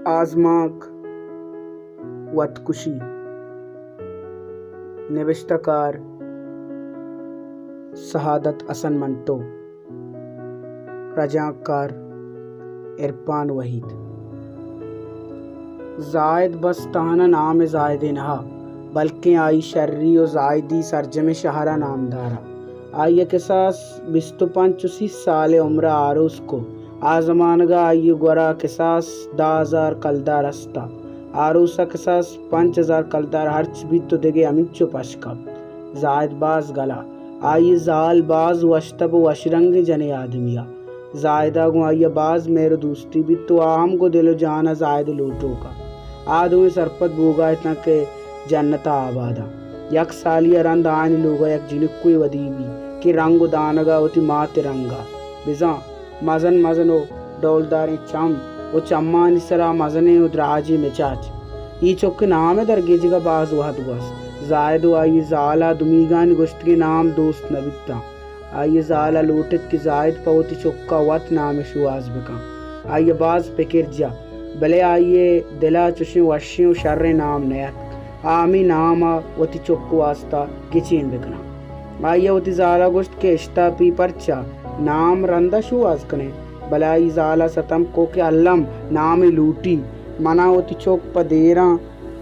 آزمانک، وتکشی۔ نبشتہ کار سعادت حسن منٹو۔ رجانک کار عرفان وحید۔ زاہد بس تہنا نام زاہدے نہ، بلکیں آئی شری و زاہدی سرجمیں شہرا نامدارا۔ آئی ء کساس بیست و پنچ و سی سال ء عمر ء آروس کو۔ آ زمانگ ء آئی ء گورا کساس دہ ہزار کلدار است ات۔ آروس ء کساس پنچ ہزار کلدار ہرچ بیت و دگہ ہمینچو پش کپت۔ زاہد باز گلا۔ آئی ء زال باز وشتب و وشرنگیں جنیں آدمی ء۔ زاہد ء گوں آئی ء باز مہر و دوستی بیت و آ ہم گوں دل و جان ء زاہد ء لوٹوک ات۔ آ دوئیں سرپد بوگا اتاں کہ جنت ء آباد انت۔ یک سالی ء رند آیانی لوگ ء یک جنکوے ودی بیت کہ رنگ و دانگ ء وتی مات ء رنگ ء، بزاں مزن مزن و ڈولداریں چم و چمانی سرا مزنیں و دراجیں مچاچ۔ اے چک ء نام ء درگیجگ ء باز وہد گوست۔ زاہد و آئی ء زال ء دومیگانی گوشتگیں نام دوست نہ بیتاں۔ آئی ء زال ء لوٹت کہ زاہد پہ وتی چک ء وت نام ء شوہاز بکن۔ آئی ء باز پکر جت، بلے آئی ء دل ء چشیں وشیں و شریں نام نیاتک۔ آ ہمے نام ء وتی چک ء واستا گچین بکناں۔ آئی ء وتی زال ء گوشت کہ اشتاپی پرچا نام رند ء شوہاز کنئے؟ بلے آئی زال ء ستم کو کہ الم نامے لوٹی، منا وتی چک پہ دیراں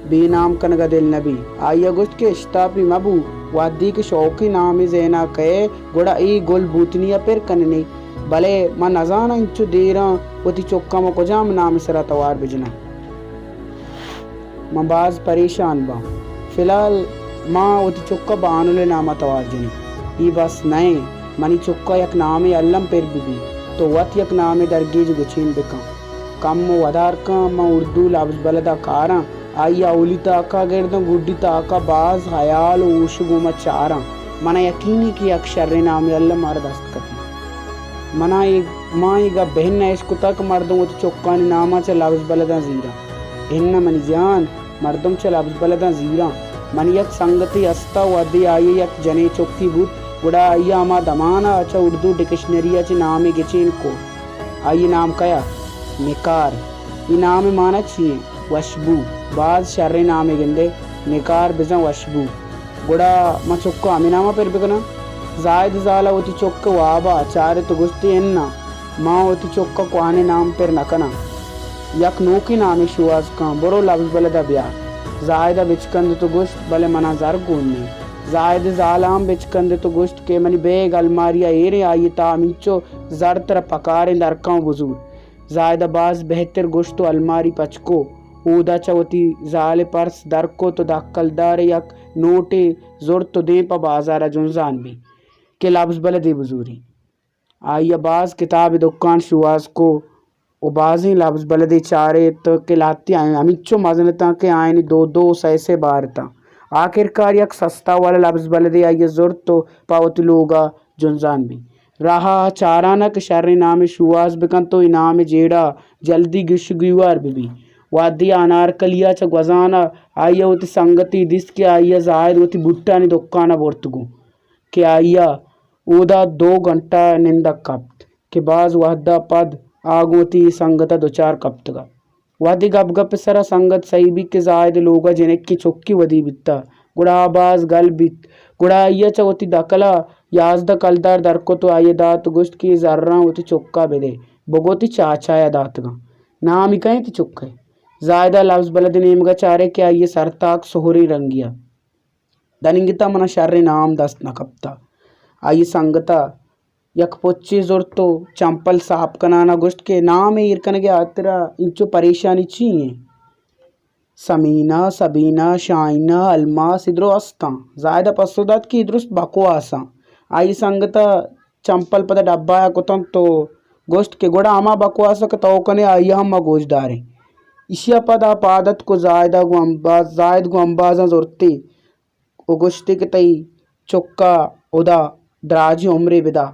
بے نام کنگ ء دل نہ بیت۔ آئی ء گوشت کہ اشتاپی مہ بو، وہدے کہ شوقیں نامے ذہن ء کئے، گڑا اے گل بوتنی ء پر کننے۔ بلے من نزاناں انچو دیراں وتی چکاں من کجام نامے سرا توار بجناں۔ من باز پریشان باں۔ فی الحال ما وتی چک ء بانل ء نام ء توار جنیں۔ اے بس نہ انت، منی چک ء یک نامے الم پر بہ بیت، تو وت یک نامے درگیج گچین بکن۔ کمو ودار کن، من اردو لبز بلد ء کاراں، آئی ء اولی تاک ء گرداں، گڈی تاک ء باز ہیال و ہوش ء گوما چاراں۔ من ء یقینی کہ یک شریں نامے الم مارا دست کپیت۔ منا اے، ما اے گپ بہن نہ اشکتگ کہ مردم وتی چکانی ناماں چہ لبز بلداں زیراں۔ اناں منی جان، مردم چہ لبز بلداں زیراں۔ منی یک سنگتے است ء وہدے آئی ء یک جنیں چکے بوت، گڑا آئی ء ہما دمان ء چہ اردو ڈکشنری ء چہ نامے گچین کت۔ آئی ء نام کئے ات؟ نکار۔ اے نام ء مانا چی انت؟ وشبو۔ باز شریں نامے گندئے، نکار بزاں وشبو۔ گڑا من چک ء ہمے نام ء پر بکناں؟ زاہد زال ء وتی چک ء واب ء چارت ء گوشت ئے، اناں، من وتی چک ء کوہنیں نام پر نہ کناں۔ یک نوکیں نامے شوہاز کن، برو لبز بلد ء بیار۔ زاہد ء بچکندت ء گوشت، بلے منا زر گون نہ انت۔ زاہد ء زال ء ہم بچکندت ء گوشت کہ منی بیگ الماری ء ایر انت، آئی ء تہا ہمینچو زر ترا پکار انت، در کن ء بزور۔ زاہد ء باز بہتر گوشت ء الماری پچ کو۔ اودا چہ وتی زال ء پرس در کت ء دہ کلدار ء یک نوٹے زرت ء دیم پہ بازار ء جنزان بیت کہ لبز بلدے بزوری۔ آئی ء باز کتاب ء دکان شوہاز کو ء بازیں لبز بلدے چاریت کہ لہتیں ہمینچو مزن اتاں کہ آیانی دو دو ء سئے سئے بار اتاں۔ آخرکار یک سستا والا لبز بلدے آئی ء زرت ء پہ وتی لوگ ء جنزان بیت۔ راہ ء چاران ء کہ شریں نامے شوہاز بکنت ء اے نام ء جیڑہ جلدی گیش ء گیوار بہ بیت۔ وہدے انارکلی ء چہ گوزان ء آئی ء وتی سنگتے دیست کہ آئی ء زاہد وتی بوٹانی دکان ء برتگ انت کہ آئی ء اودا دو گھنٹہ نندگ کپت کہ باز وہد ء پد آ گوں وتی سنگت ء دچار کپتگ ات۔ وہدے گپ گپ ء سرا سنگت سہی بیت کہ زاہد ء لوگ ء جنکیں چکے ودی بیتگ، گڑا آ باز گل بیت۔ گڑا آئی ء چہ وتی دکل ء یازدہ کلدار در کت ء آئی ء دات ء گوشت کہ اے زراں وتی چک ء بدئے، بگو تئی چاچا ء داتگاں۔ نامی کئے انت تئی چک ء؟ زاہد ء لبز بلد ء نیمگ ء چارے کہ آئی ء سرتاک سہریں رنگے ء۔ دنیگت ء من ء شریں نام دست نہ کپتگ۔ آئی ء سنگت ء یک پچے زرت ء چمپل ساپ کنان ء گوشت کہ نام ء ایر کنگ ء ہاترا انچو پریشانی چی انت؟ سمینہ، سبینہ، شاہینہ، الماس، اے درستاں۔ زاہد ء پسو دات کہ اے درست بکواساں۔ آئی ء سنگت ء چمپل پدا ڈبہ ء کتنت ء گوشت کہ گڑا ہما بکواس ء کہ تو کنے آئی ء ہم ما گوش داریں۔ ایشی ء پد آ پاد اتک ء زاہد ء گوں امباز، زاہد گوں امبازاں زرتی۔ ء گوشتی کہ تئی چک ء ہدا دراجیں عمرے بدا،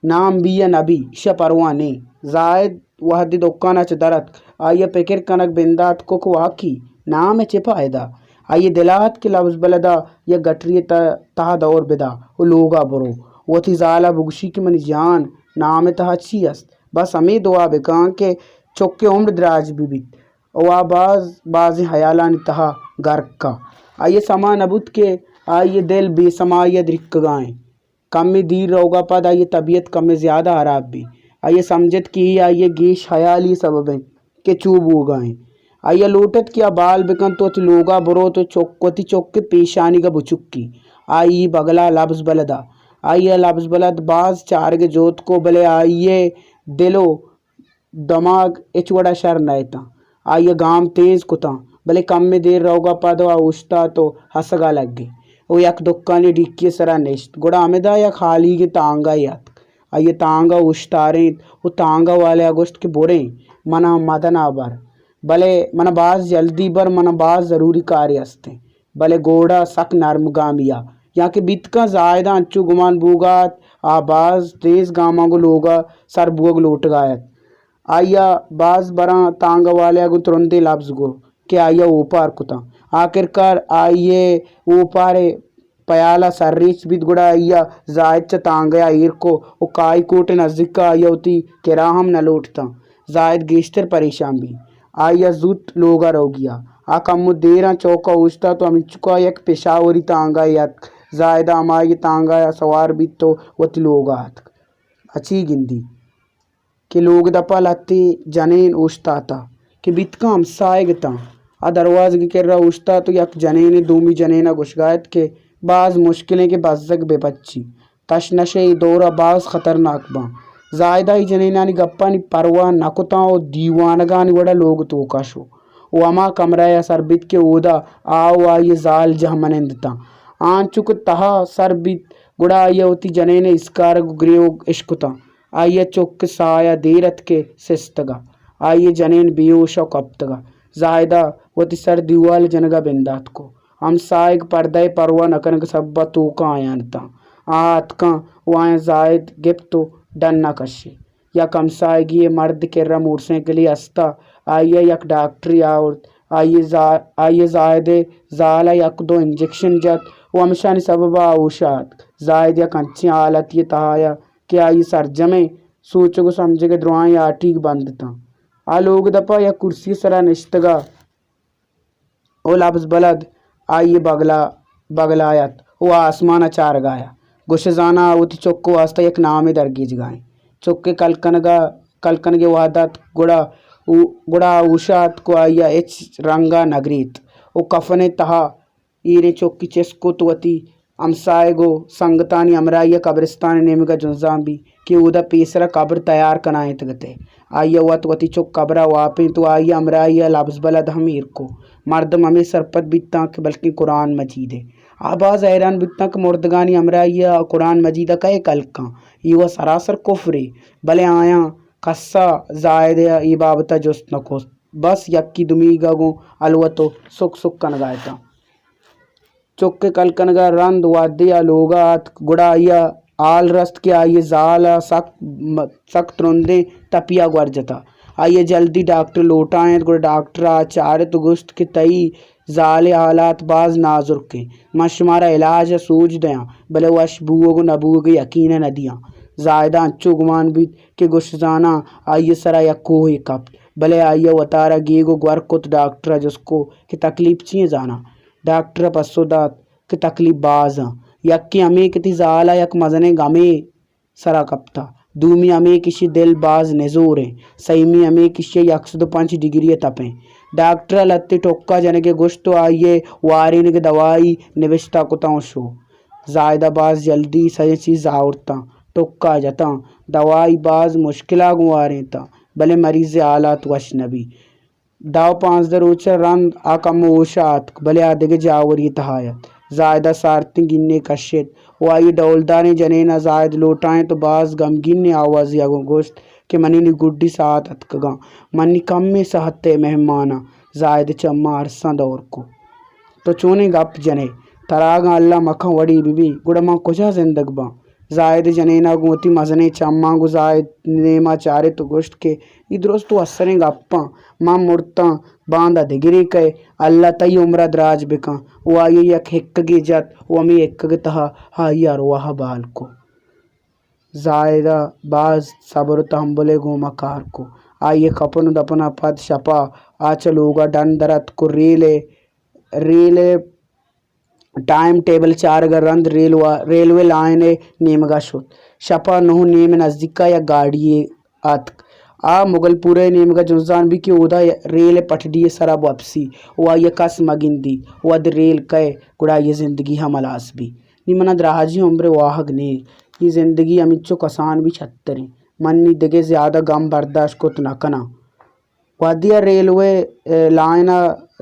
نام بی یا نہ بی، ایشی ء پرواہ نیں۔ زاہد وہدے دکان ء چہ در اتک، آئی ء پکر کنگ بندات کت کہ واقعی نام ء چے پائدہ؟ آئی ء دل ء ات کہ لبز بلد ء یک گٹری ء تہ، تہا دور بدا ء لوگ ء برو، وتی زال ء بگوشی کہ منی جان، نام ء تہا چی است؟ بس ہمے دعا بکن کہ چک ء عمر دراج بہ بیت۔ ءُ آ باز بازیں ہیالانی تہا گرک اَت۔ آئی ءَ سما نہ بوت کہ آئی ءِ دل بے سمائی ءَ درکگا اِنت۔ کمے دیر روگ ءَ پد آئی ءِ طبیعت کمے زیادہ ہراب بیت۔ آئی ءَ سمجھت کہ اے آئی ءِ گیش ہیالی ءِ سبب اِنت کہ چو بوگ ءَ اِنت۔ آئی ءَ لوٹ اَت کہ آ بال بہ کنت ءُ وتی لوگ ءَ بروت ءُ چک، وتی چک ءِ پیشانیگ ءَ بچکی۔ آئی ءَ بگل ءَ لبز بلد ءَ، آئی ءَ لبز بلد باز چارگ ءِ جہد کت، بلے آئی ءِ دل ءُ دماگ ہچ وڑ ءَ شر نہ اِتاں۔ آئی ءَ گام تیز کتاں، بلے کمے دیر روگ ءَ پد آ اوشتات ءُ ہسگ ءَ لگت ءُ یک دکانی ڈیکی ءِ سرا نشت۔ گڑا ہمدا یک ہالیگیں تانگہے اتک۔ آئی ءَ تانگہ اوشتارینت ءُ تانگہ والے ءَ گوشت کہ بریں، من ءَ مدن ءَ بر، بلے من ءَ باز جلدی بر، من ءَ باز ضروری کارے است اِنت۔ بلے گھوڑا سک نرم گامی ءَ، یا کہ بیت کنت زاہد ءَ انچو گمان بوگ ءَ اَت، آ باز تیز گاماں گوں لوگ ءَ سر بوگ لوٹگ ءَ اَت۔ آئی ءَ باز براں تانگہ والے ءَ گوں ترندیں لبز گوشت کہ آئی ءَ اوپار کتاں۔ آخرکار آئی ءِ اوپار ءِ پیال ءَ سرریچ بیت، گڑا آئی ءَ زاہد چہ تانگہ ءَ ایر کت ءُ کائی کوٹ ءِ نزیک ءَ آئی ءَ وتی کرا ہم نہ لوٹتاں۔ زاہد گیشتر پریشان بیت۔ آئی ءَ زوت لوگ ءَ روگی اَت۔ آ کمو دیراں چوک ءَ اوشتات ءُ ہمینچک ءَ یک پشاوری تانگہے اتک۔ زاہد ءَ ہمائی تانگہ ءَ سوار بیت ءُ وتی لوگ ءَ اتک۔ اچی گندی کہ لوگ ءِ دپ ءَ لہتے جنین اوشتاتہ کہ بیت کنت ہمساہگ اتاں۔ آ دروازگ ءِ کرا اوشتات ءُ یک جنینے دومی جنین ءَ گوشگ ءَ اَت کہ باز مشکل اِنت کہ بزگ بہ پچی۔ تشنش ءِ اے دور ءَ باز خطرناک باں۔ زاہد ءَ اے جنینانی گپانی پرواہ نہ کتاں ءُ دیوانگانی وڑ ءَ لوگ ءِ توک ءَ شت ءُ ہما کمرہ ءَ سر بیت کہ اودا آ ءُ آئی ءِ زال جہمنند اتاں۔ آ انچو کہ تہا سر بیت، گڑا آئی ءَ وتی جنین ءِ اسکارگ ءُ گریوگ اشکتاں۔ آئی ءِ چک ءِ ساہ ءَ دیر اَت کہ سستگ ءَ۔ آئی ءِ جنین بے ہوش ءَ کپتگ ءَ۔ زاہد ءَ وتی سر دیوال ءَ جنگ ءَ بندات کت۔ ہمساہگ پردہ ءِ پرواہ نہ کنگ ءِ سبب ءَ توکاں آیان اتاں۔ آ اتکاں ءُ آیاں زاہد گپت ءُ ڈن ءَ کشت۔ یک ہمساہگے ءِ مرد ءِ کرا موٹرسائیکلے است اَت، آئی ءَ یک ڈاکٹرے آورت، آئی ءَ زا-، آئی ءَ زاہد ءِ زال ءَ یک دو انجکشن جت ءُ ہمشانی سبب ءَ آ ہوش ءَ اتک۔ زاہد یک انچیں حالتے ءِ تہا اَت کہ آئی ءِ سرجمیں سوچگ ءُ سمجھگ ءِ درائیں ہاٹیگ بند اتاں۔ آ لوگ ءِ دپ ءَ یک کرسی ءِ سرا نشتگ ءَ ءُ لبز بلد آئی ءِ بگل ءَ، بگل ءَ اَت ءُ آسمان ءَ چارگ ءَ اَت۔ گوش ئے زاناں آ وتی چک ءِ واستہ یک نامے درگیجگ ءَ اِنت۔ چک ءِ کل کنگ ءَ، کل کنگ ءِ وہد اتک، گڑا او-، گڑا آ ہوش ءَ اتک ءُ آئی ءَ ہچ رنگ ءَ نہ گریت ءُ کفن ءِ تہا ایریں چکی چست کت ءُ وتی ہمساہگ ءُ سنگتانی ہمراہی ءَ قبرستان ءِ نیمگ ءَ جنزان بیت کہ اودا پیسر ءَ قبر تیار کنائینتگ ات ءُ آئی ءَ وت وتی چک قبر ءَ واپینت ءُ آئی ءِ ہمراہی ءَ لبز بلد ہم ایر کت۔ مردم ہمے سرپد بیتاں کہ بلکیں قرآن مجید ءَ۔ آ باز حیران بوتاں کہ مردگانی ہمراہی ءَ قرآن مجید ءَ کئے کل کن؟ اے وَ سراسر کفرے۔ بلے آیاں کس ءَ زاہد ءَ اے بابت ءَ جست نہ کت۔ بس یکے دومیگ ءَ گوں الوت ءُ سک سک کنگ ءَ اتاں۔ چک ءِ کل کنگ ءَ رند وہدے آ لوگ ءَ اتک، گڑا آئی ءَ ہال رست کہ آئی ءِ زال ءَ سک، سک ترندیں تپے ءَ گور جتہ۔ آئی ءَ جلدی ڈاکٹر لوٹائینت، گڑا ڈاکٹر ءَ چارت ءُ گوشت کہ تئی زال ءِ حالات باز نازرک اَنت۔ من شمارا علاج ءَ سوج دیاں، بلے وش بوگ ءُ نہ بوگ ءِ یقین ءَ نہ دیاں۔ زاہد ءَ انچو گمان بیت کہ گوش زاناں آئی ءِ سرا یک کوہے کپت، بلے آئی ءَ وتارا گیگ ءُ گور کت، ڈاکٹر ءَ جست کت کہ تکلیف چی اِنت زاناں؟ ڈاکٹر ءَ پسو دات کہ تکلیف باز اَنت۔ یکے ہمے کہ تئی زال ءَ یک مزنیں گمے سرا کپتہ، دومی ہمے کہ ایشی ءِ دل باز نزور اِنت، سیمی ہمے کہ ایشی ءَ یک سد ءُ پنچ ڈگری ءَ تپ اِنت۔ ڈاکٹر ءَ لہتے ٹکا جنگ ءَ گوشت ءُ آئی ءِ وارینگ ءِ دوائی نبشتہ کتاں ءُ شت۔ زاہد ءَ باز جلدی سجہیں چیز آورتاں، ٹکا جتاں، دوائی باز مشکل ءَ گوں وارینتاں، بلے مریض ءِ حالات وش نہ بیت۔ دہ ءُ پانزدہ روچ ءَ رند آ کمو ہوش ءَ اتک، بلے آ دگہ جاوری ءِ تہا اَت۔ زاہد ءَ سارتیں گینے کشت ءُ آئی ءِ ڈولداریں جنین ءَ زاہد لوٹائینت ءُ باز گمگینیں آوازے ءَ گوں گوشت کہ منی نی گڈی ساعت اتکگاں، من نی کمیں ساعتے ءِ مہمان آں۔ زاہد ءِ چماں ارساں دور کت۔ تو چونیں گپ جن ئے؟ ترا اگاں اللہ مکن وڑے بہ بیت، گڑا من کجا زندگ باں؟ زاہد ءِ جنین ءَ گوں وتی مزنیں چماں گوں زاہد ءِ نیما چارت ءُ گوشت کہ اے درست ءُ اسریں گپاں، من مرتاں، باندا دگرے کئے، اللہ تئی عمر ءَ دراج بکن۔ ءُ آئی ءَ یک ہکگے جت ءُ ہمے ہکگ ءِ تہا آئی ءِ ارواہ ءَ بال کت۔ زاہد ءَ باز صبر ءُ تحمل ءِ گوما کار کت۔ آئی ءِ کپن ءُ دپن ءَ پد شپ ءَ آ چہ لوگ ءَ ڈن در اتک ءُ ریل ءِ، ریل ءِ ٹائم ٹیبل چارگ ءَ رند ریلوا-، ریلوے لائن ءِ نیمگ ءَ شت۔ شپ ءَ نُہ ءُ نیم ءِ نزیک ءَ یک گاڑی یے اتک۔ آ مگل پورہ ءِ نیمگ ءَ جنزان بیت کہ اودا ریل ءِ پٹڑی ءِ سر ءَ وپسی ءُ آئی ءَ کس مہ گندی ءُ وھدے ریل کئے گڑا آئی ءِ زندگی ہم ہلاس بیت۔ نی من ءَ دراجیں عمر ءِ واہگ نیں۔ اے زندگی ہمینچو کسان بیت شتریں۔ من نی دگہ زیادہ گم برداشت کت نہ کناں۔ وھدے آ ریلوے، اے، لائن ءَ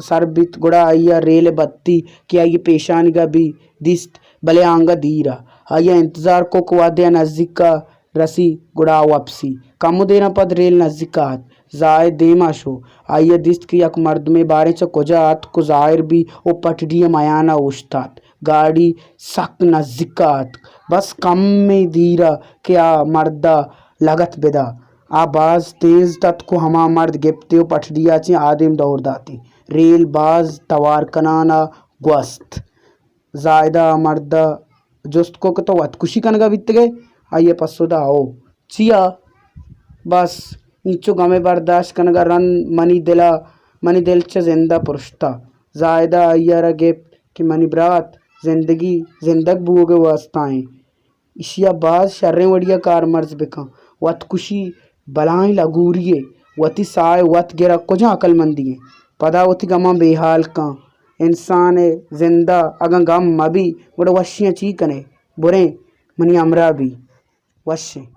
سر بیت گڑا آئی ءَ ریل ءِ بتی کہ آئی ءِ پیشانیگ ءَ بی دیست، بلے آنگہ دیر ءَ۔ آئی ءَ انتظار کت کہ وھدے آ نزیک ءَ رسی گڑا آ وپسی۔ کمو دیراں پد ریل نزیک ءَ ات۔ زاہد دیم ءَ شو۔ آئی ءَ دیست کہ یک مردمے باریں چہ کجا اتک ءُ زاہر بی ءُ پٹڑی ءِ میان ءَ اوشتات۔ گاڑی سک نزیک ءَ اتک۔ بس کمے دیر ءَ کہ آ مرد ءَ لگت بدا۔ آ باز تیز تتک ءُ ہما مرد گپتی ءُ پٹڑی ءَ چہ آدیم دور داتی۔ ریل باز توار کنان ءَ گوست۔ زاہد ءَ مرد ءَ جست کت کہ تو وت کشی کنگ ءَ بیتگ ئے؟ آئی ءَ پسو دات، ہو۔ چیا؟ بس اینچو گم ءِ برداشت کنگ ءَ رند منی دل ءَ، منی دل چہ زند ءَ پرشتہ۔ زاہد ءَ آئی ءَ را گپت کہ منی برات، زندگی زندگ بوگ ءِ واستا ایں۔ ایشی ءَ باز شریں وڑی ءَ کارمرز بکن۔ وتکشی بلاہیں لگوری یے۔ وتی ساہ ءَ وت گر ءَ کجا عقلمندی ایں؟ پدا وتی گماں بے ہال کن۔ انسان ءِ زند ءَ اگاں گم مہ بی، گڑا وشیاں چی کن ئے؟ بریں، منی ہمراہ بی۔ وشیں۔